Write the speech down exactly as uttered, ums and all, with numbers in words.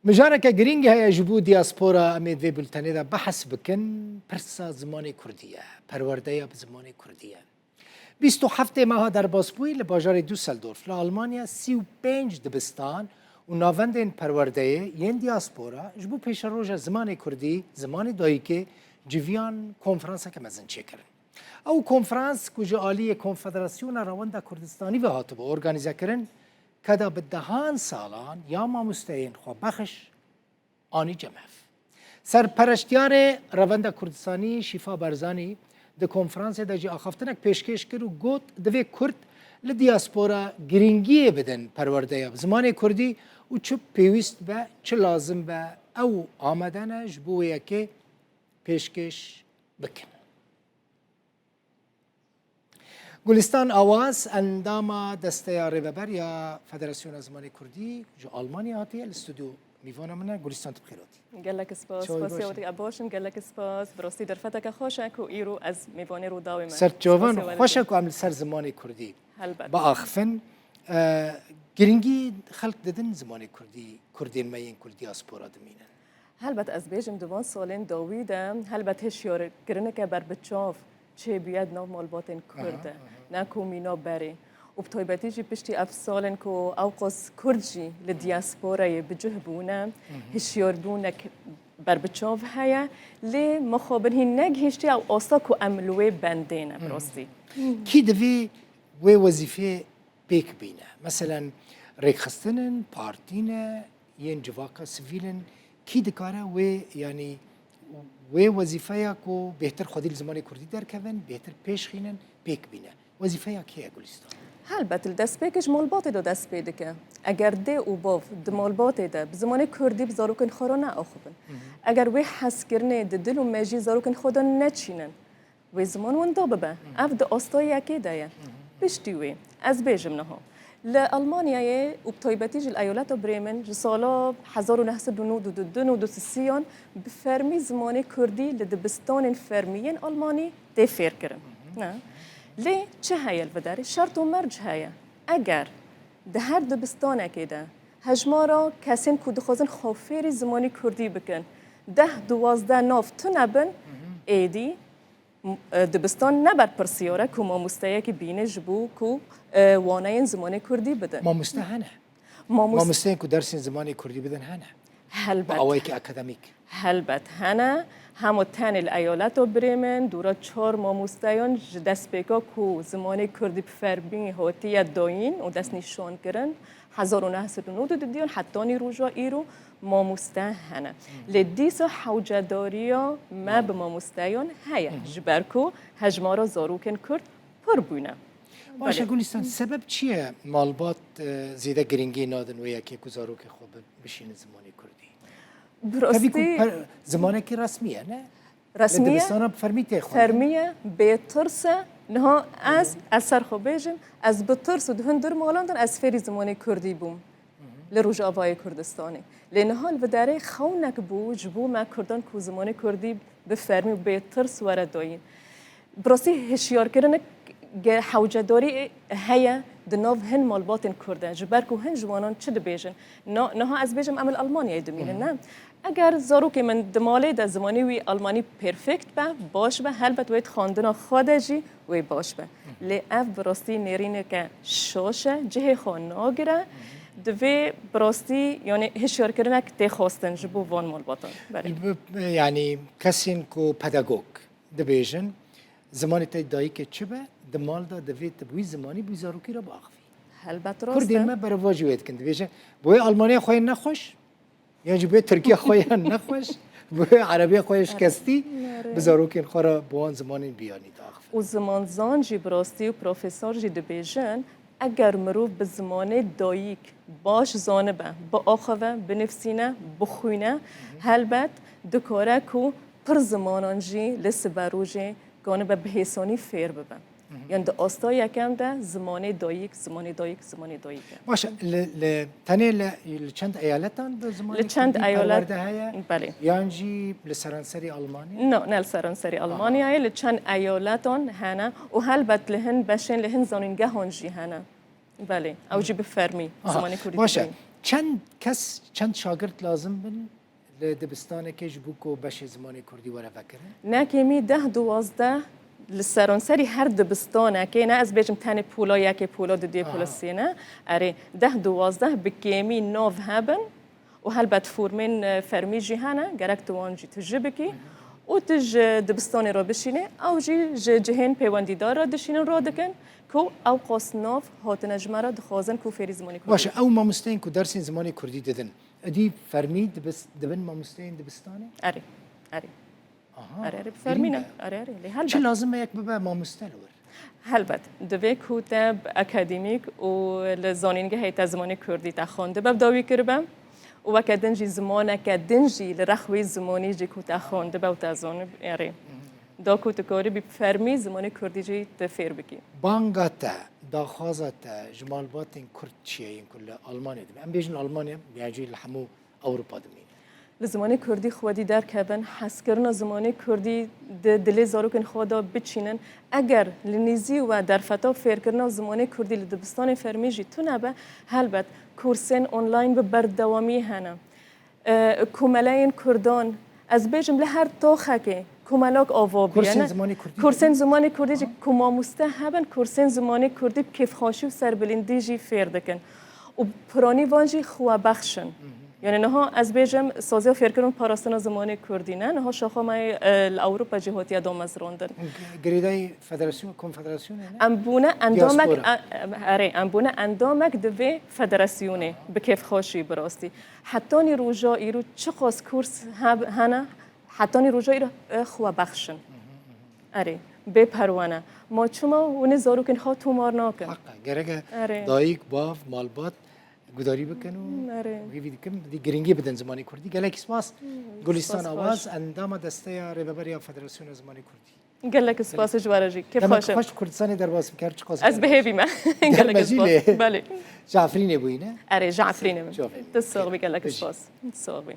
Mijareke girîng heye ji bo diaspora, em ê di vê bultenê de behs bikin. Pirsa zimanê kurdî ye. Perwerdeya bi zimanê kurdî ye. Bîst û heftê meha derbasbûyî li bajarê Düsseldorf li Almanya sî û pênc dibistan û navendên perwerdeyê yên diaspora ji bo pêşeroja zimanê kurdî, zimanê dayikê, civiyan konferanseke mezin çêkirin. Ew konferans ku ji aliyê Konfederasyona Rewenda Kurdistanî ve hatibû organîzekirin, keda bi dehan salan ya mamosteyên xwebexiş anî cem hev. Serpereştiyarê Revenda Kurdistanî Şîfa Barzanî di konferansê de jî axaftinek pêşkêş kir û got, divê Kurd li diaspora girîngiyê bidin perwerdeya zimanê kurdî û çi pêwîst be, çi lazim be, ew amade ne ji bo wê yekê pêşkêş bikin. Gulistan Awaz, endama Desteya Rêveber ya Federasyona Zimanê Kurdî, ji Almanya hatiye, li stûdyo mîvana min e. Gulistan, tu bi xêr hatî. Gelek spas. Çawa Spasiya baş e? Wê te baş in, gelek spas. Bi rastî derfeteke xweş e ku îro ez mêvanê Rûdawê me. Ser çavan Spasiya we xweş e dike. Ku em li ser zimanê kurdî Helbet. Biaxifin. E, girîngî xelk didin zimanê kurdî, kurdên me yên ku li diaspora dimînin? Helbet, ez bêjim, di van salên dawî de helbet hişyarkirineke berbiçav çêbûye di nav malbatên Kurd de, aha, aha, ne ku mîna berê. Û bi taybetî jî piştî ev salên ku ewqas Kurd jî li diasporayê bi cih bûne, mhm, hişyarbûnek berbiçav heye, lê mixabin hîn negihîştiye ew asta ku em li wê bendê ne, bi, mhm, rastî. Kî divê wê wezîfê pêk bîne? Meselen, rêkxistin in, partî ne, yên civaka sivîl in, kî dikare wê, yanî wê wezîfeya ku bêhtir xwedî li zimanê kurdî derkevin, bêhtir pêş xînin, pêk bîne? Wezîfeya kê ye, Gulistan? Helbet, li destpêkê ji malbatê de dest pê dike. Eger dê û bav di malbatê de bi zimanê kurdî bi zarokên xwe re neaxivin, mhm, eger wê hezkirinê di dil û mejiyê zarokên xwe de neçînin, wê ziman winda bibe. Ev di asta yekê de ye. Piştî wê, ez bêjim niha, li Almanyayê û bi taybetî jî li eyaleta Bremen ji sala hezar û neh sed û nod û du û du û du sisiyan bi fermî zimanê kurdî li dibistanên fermî yên Almanî tê fêrkirin. Ne? Lê çi heye li vê derê? Şert û merc heye. Eger di her dibistanekê de hejmara kesên ku dixwazin xwe fêrî zimanê kurdî bikin, deh duwazdeh nav tune bin, êdî M-, e, dibistan ne berpirsiyar e ku mamosteyekî bîne ji bo ku, e, waneyên zimanê kurdî bidin. Mamoste hene. Mamos- Mamosteyên ku dersên zimanê kurdî bidin hene. Helbet. Bi awayekî akademîk. Helbet hene. Hema tenê li eyaleta Bremen dûra çar mamosteyan ji destpêka ku zimanê kurdî bi fermî hatiye dayîn û destnîşankirin, hezar û neh sed û nod û du diyan hetanî roja îro mamoste hene. Lê dîsa hewcedariya me bi mamosteyan heye, ji ber ku hejmara zarokên Kurd pir bûne. Baş e, belê. Gulistan, sebeb çi ye malbat, e, zêde girîngî nadin wê yekê ku zarokê xwe bi-, bişînin zimanê Kurdî? Bi rastî. Tevî ku per-, zimanekî resmî ye, ne? Resmî ye. Li dibistana bi fermî tê xwendin. Fermî ye, bêtirs e. Niha ez, ez ser xwe bêjim, ez bi tirs û di hundir malan de ez fêrî zimanê Kurdî bûm. Li Rojavayê Kurdistanê. Lê niha li vê derê xewnek bû ji bo me Kurdan ku zimanê Kurdî bi fermî û bêtirs were dayîn. Bi rastî hişyarkirinek ge-, hewcedarî heye di nav hin malbatên Kurd de. Ji ber ku hin ji wanan çi dibêjin? Na-, niha ez bêjim em li Almanyayê dimînin, ne? Eger zarokê min di malê de zimanê wî almanî perfekt be, baş be, helbet wê di xwendina xwe de jî wê baş be. Lê ev bi rastî nêrîneke şaş e, cihê xwe nagire. Divê bi rastî, yanî hişyarkirinek tê xwestin ji bo van malbatan. Belê. Bi-, yanî kesên ku pedagog dibêjin, zimanê te dayikê çi be, di mal de divê tu bi wî zimanî bi wî zarokî re biaxivî. Helbet rast e. Kurdên me berevajî wê dikin. Dibêje, bi wê Almaniya xwe yên nexweş, yan jî bi wê Tirkiya xwe yên nexweş, bi wê Erebiya xwe yên şikestî, bi zarokên xwe re bi wan zimanên biyanî diaxivin. Û zimanzan jî bi rastî û profesor jî dibêjin, eger mirov bi zimanê dayik baş zanibe, biaxive, binivîsîne, bixwîne, helbet dikare ku pir zimanan jî li siberojê kanibe bi hêsanî fêr bibe. Yan di asta yekem de zimanê dayik, zimanê dayik, zimanê dayik e. Baş e, li, li, tenê li, li çend eyaletan bi zimanê Kurdî perwerde heye? Li çend eyalet, belê. Yan jî li seranserî Almanyayê? No, ne li seranserî Almanyayê, li çend eyaletan hene û helbet li hin beşên, li hin zanîngehan jî hene. Belê, ew jî bi fermî zimanê Kurdî dibînin. Baş e. Çend kes, çend şagirt lazim bin li dibistanekê ji bo ku beşê zimanê kurdî were vekirin? Ne kêmî deh duwazdeh li seranserî her dibistanekê, ne ez bêjim tenê pola yekê, pola dudiyê, pola sê ne. Erê, deh duwazdeh bi kêmî nav hebin û helbet formên, e, fermî jî hene, gerek tu wan jî tije bikî û tu ji dibistanê re bişînê, ew jî ji cihên pêwendîdar re dişînin, radikin ku ew qas nav hatine ji me re, dixwazin ku fêrî zimanê kurdî. Baş e, ew mamosteyên ku dersên zimanê kurdî didin, êdî fermî dibis-, dibin mamosteyên dibistanê? Erê, erê. Aha, Erê, erê, bi fermî ne. Girîng e. Erê, erê, lê helbet. Çi lazim e yek bibe mamoste li wir? Helbet, divê ku te bi akademîk û li zanîngehê te zimanê kurdî te xwendibe, bi dawî kiribe û weke din jî zimaneke din jî li rex wê zimanî jî ku te xwendibe û te zanib-, erê. Da ku tu karibî bi fermî zimanê kurdî jî te fêr bikî. Banga te, daxwaza te ji malbatên kurd çi ye yên ku li Almanyê dibe? Em bêjin Almanya, ya jî li hemû Ewropa dimîne. Li zimanê kurdî xwedî derkevin, hezkirina zimanê kurdî di dilê zarokên xwe de biçînin. Eger li nîzî we derfeta fêrkirina zimanê kurdî li dibistanên fermî jî tune be, helbet kursên online bi berdewamî hene. E, komeleyên kurdan, ez bêjim li her toxekê komelak ava bûye, Kursên ne? Zimanê kurdî Kursên hene? Zimanê kurdî jî ku mamoste hebin, kursên zimanê kurdî bi kêfxweşî û serbilindî jî fêr dikin. Û piranî van jî xwebexş in. Yanî niha ez bêjim saziya fêrkirin û parastina zimanê kurdî ne, niha şaxa me, e, li Ewropa jî hatiye damezrandin. Girêdayî federasyon, konfederasyonê ne? Em bûne endamek, Diaspora. E, e, erê, em bûne endamek di vê federasyonê bi kêfxweşî bi rastî. Hetanî roja îro çiqas kurs heb-, hene, hetanî roja îro, e, xwebexş in. Erê, bê perwane. Ma çima hûn ê zarokên xwe tomar nakin? Heq e, gerek e Erê. Dayik, bav, malbat gudarî bikin û Hmm, erê. Hêvî dikim, dî giringî bidin zimanê kurdî. Gelek spas. Gulistan spas, Awaz, spas. Endama desteya Rêveberiya Federasyona Zimanê Kurdî. Gelek spas ji we re jî. Kêf Demek xweş e. Xweş Kurdistanê derbas bikar, çiqas Ez bi hêvî me. Gelek spas. Belê. Ji Efrînê bûyî ne? Erê, ji Efrînê me. Ji Efrînê. Tu sax bî, gelek spas. Sax bî.